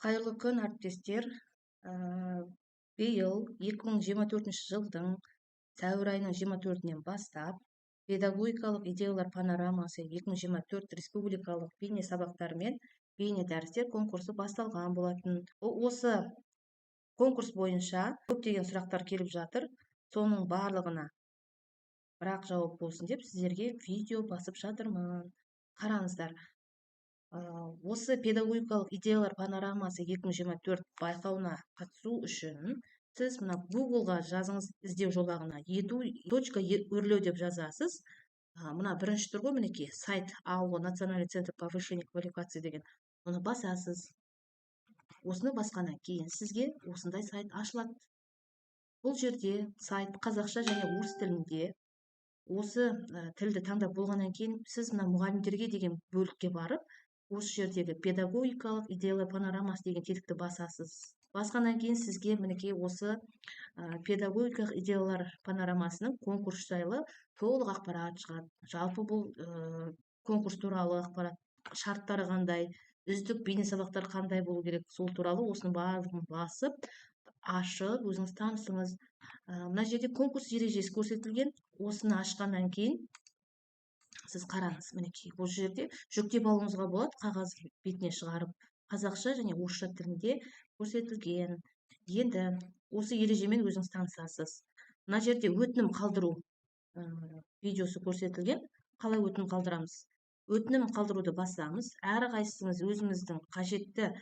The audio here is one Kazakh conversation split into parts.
Қайырлы күн, әріптестер! Биыл 2024 жылдың сәуір айының 24-інен бастап «Педагогикалық идеялар панорамасы 2024» республикалық бейне сабақтар мен бейне дәрістер конкурсы басталған болатын. Осы конкурс бойынша көптеген сұрақтар келіп жатыр. Соның барлығына бірақ жауап болсын деп, сіздерге видео басып жатырмын. Қараңыздар, осы «Педагогикалық идеялар панорамасы 2024» байқауына қатысу үшін сіз мына Гуглға жазыңыз, іздеу жолағына edu.өрлеу деп жазасыз. Мына бірінші тұр ғой, мінекей, сайт АО «Национальный центр повышения квалификации» деген, оны басасыз. Осыны басқаннан кейін сізге осындай сайт ашылады. Бұл жерде сайт қазақша және орыс тілінде. Осы тілді таңдап болғаннан кейін сіз мына «Мұғалімдерге» деген бөлікке барып, осы жердегі «Педагогикалық идеялар панорамасы» деген тетікті басасыз. Басқаннан кейін сізге, мінекей, осы педагогикалық идеялар панорамасының конкурс жайлы толық ақпарат шығады. Жалпы бұл конкурс туралы ақпарат, шарттары қандай, үздік бейнесабақтар қандай болу керек, сол туралы, осының барлығын басып, ашып, өзіңіз танысыңыз. Мына жерде конкурс ережесі көрсетілген. Осыны ашқаннан кейін сіз қараңыз, мінекей, бұл жерде жүктеп алуыңызға болады, қағаз бетіне шығарып, қазақша және орысша тілінде көрсетілген. Енді осы ережемен өзіңіз танысасыз. Мына жерде өтінім қалдыру видеосы көрсетілген. Қалай өтінім қалдырамыз? Өтінім қалдыруды басамыз. Әрқайсымыз өзіміздің қажетті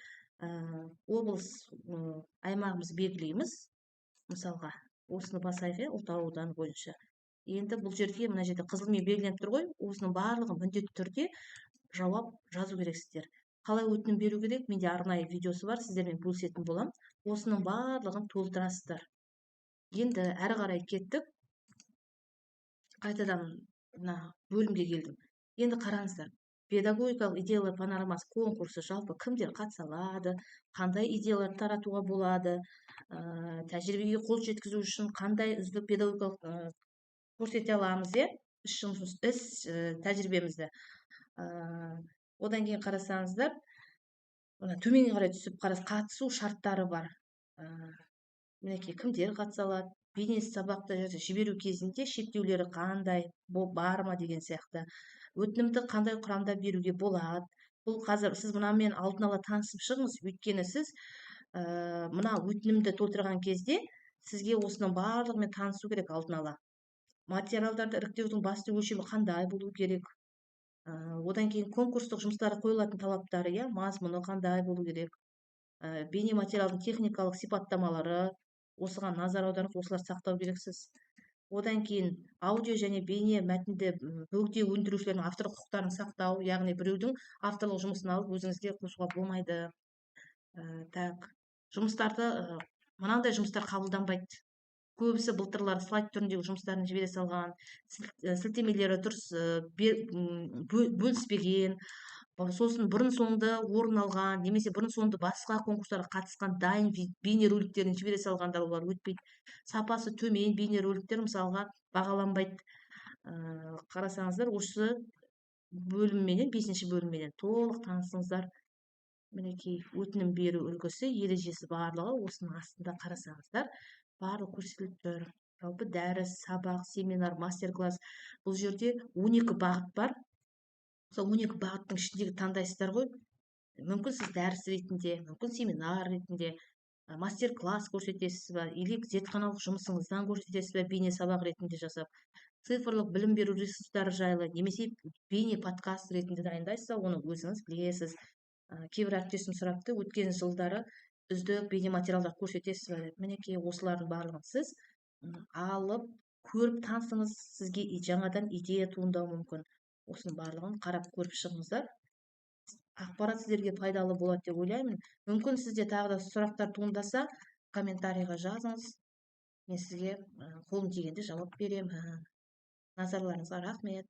облыс, аймағымызды белгілейміз. Мысалға, осыны басайық, иә, Ұлытау ауданы бойынша. Енді бұл жерге, мына жерде қызылмен белгіленіп тұр ғой, осының барлығын міндетті түрде жауап жазу керексіздер. Қалай өтінім беру керек, менде арнайы видеосы бар, сіздермен бөлісетін боламын. Осының барлығын толтырасыздар. Енді әрі қарай кеттік. Қайтадан мына бөлімге келдім. Енді қараңыздар, «Педагогикалық идеялар панорамасы» конкурсы, жалпы кімдер қатыса алады, қандай идеяларды таратуға болады, тәжірибеге қол жеткізу үшін қандай үздік педагогикалық көрсете аламыз, иә, іс жұмыс, іс тәжірибемізді. Одан кейін қарасаңыздар, мына төменге қарай түсіп қарас, қатысу шарттары бар. Мінекей, кімдер қатыса алады, бейне сабақты жіберу кезінде шектеулері қандай, бар ма деген сияқты, өтінімді қандай құрамда беруге болады. Бұл қазір сіз мынамен алдын ала танысып шығыңыз, өйткені сіз мына өтінімді толтырған кезде сізге осының барлығымен танысу керек алдын ала. Материалдарды іріктеудің басты өлшемі қандай болу керек? Одан кейін конкурстық жұмыстарға қойылатын талаптары, иә, мазмұны қандай болу керек, бейнематериалдың техникалық сипаттамалары, осыған назар аударып, осыларды сақтау керексіз. Одан кейін аудио және бейне мәтінді бөгде өндірушілердің авторлық құқықтарын сақтау, яғни біреудің авторлық жұмысын алып, өзіңізге қосуға болмайды. Так, жұмыстарды, мынандай жұмыстар қабылданбайды. Көбісі былтырлар слайд түріндегі жұмыстарын жібере салған, сілтемелері дұрыс бөліспеген, сосын бұрын соңды орын алған немесе бұрын соңды басқа конкурстарға қатысқан дайын бейнероликтерін жібере салғандар, олар өтпейді. Сапасы төмен бейнероликтер, мысалға, бағаланбайды. Қарасаңыздар, осы бөлімменен, бесінші бөлімменен толық танысыңыздар. Мінекей, өтінім беру үлгісі, ережесі, барлығы осының астында, қарасаңыздар, барлығы көрсетіліп тұр. Жалпы дәріс, сабақ, семинар, мастер класс, бұл жерде 12 бағыт бар. Сол 12 бағыттың ішіндегі таңдайсыздар ғой. Мүмкін, сіз дәріс ретінде, мүмкін, семинар ретінде, мастер класс көрсетесіз ба или зертханалық жұмысыңыздан көрсетесіз бе, бейне сабақ ретінде жасап, цифрлық білім беру ресурстары жайлы немесе бейне подкаст ретінде дайындайсыз ба, оны өзіңіз білесіз. Кейбір әріптесім сұрапты, өткен жылдары үздік бейнематериалдар көрсетесіз ба деп. Мінекей, осылардың барлығын сіз алып көріп танысыңыз, сізге жаңадан идея туындауы мүмкін. Осының барлығын қарап, көріп шығыңыздар. Ақпарат сіздерге пайдалы болады деп ойлаймын. Мүмкін, сізде тағы да сұрақтар туындаса, комментарийға жазыңыз, мен сізге қолым тигенде жауап беремін. Назарларыңызға рахмет.